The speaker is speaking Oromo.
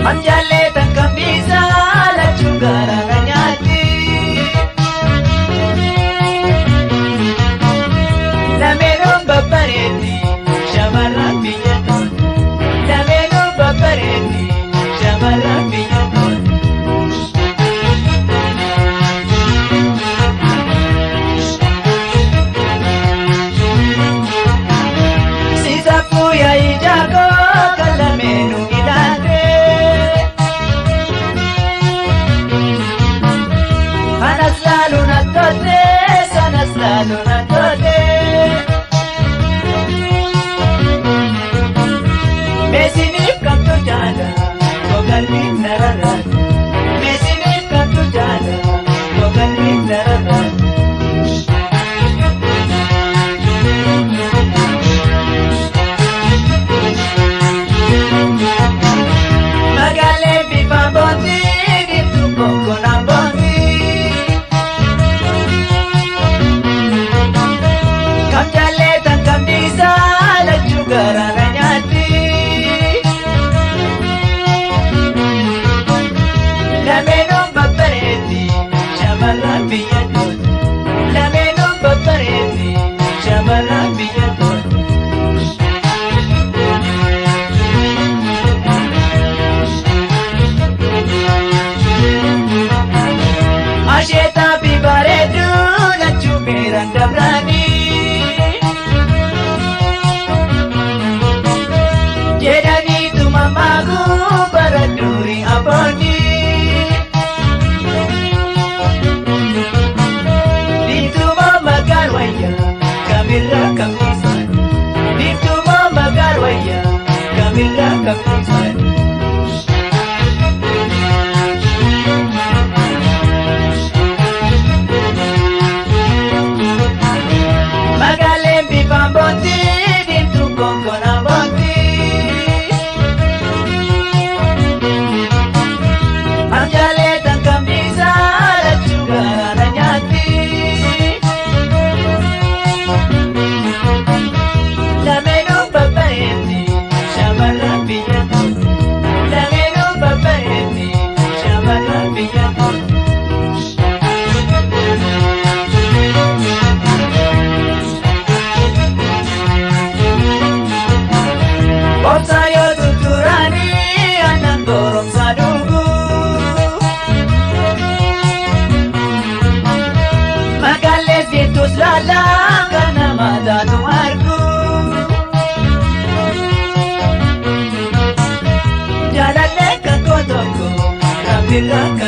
Kam jaalleetan kam dhiisaa lachuu garaa na nyaatti. Lameenuun babbareetti shamarran biyya tooti. Lameenuun babbareetti shamarran biyya tooti. Sisaafuu yaa'ii jaakoo kan lameenuu ilaalte. Kanas laaluun attoote sanas laaluun attoote. Meesiniif kamtu jaala kogalmiin nararraate. Meesiniif kamtu jaala kogalmiin nararraate. Magaalee bifaan boonti diimtuu konkolaataan boonti. Kam jaalleetan kam dhiisaa lachuu garaa na nyaatti. Lameenuun babbareetti shamarran biyya tooti. Lameenuun babbareetti shamarran biyya tooti. Asheetaa fi bareedduu lachuu beeran dabranii. Jedhaniitu mammaakuu bara durii abboonni. Diimtumaa magaal wayyaa kamirraa kam dhiisan. Diimtumaa magaal wayyaa kamirraa kam dhiisan. Magaaleen bifaan boonti diimtuu konkolaataan boonti. Kam jaalleetan kam dhiisaa lachuu garaa na nyaatti. Lameenuun babbareetti shamarran biyya tooti. Lameenuun babbareetti shamarran biyya tooti. Obsa yoo tutturanii aannan goromsa dhugu. Magaalee siittus laalaa kan nama taatu argu. Jaalallee kan koo tokko rabbirraa kan.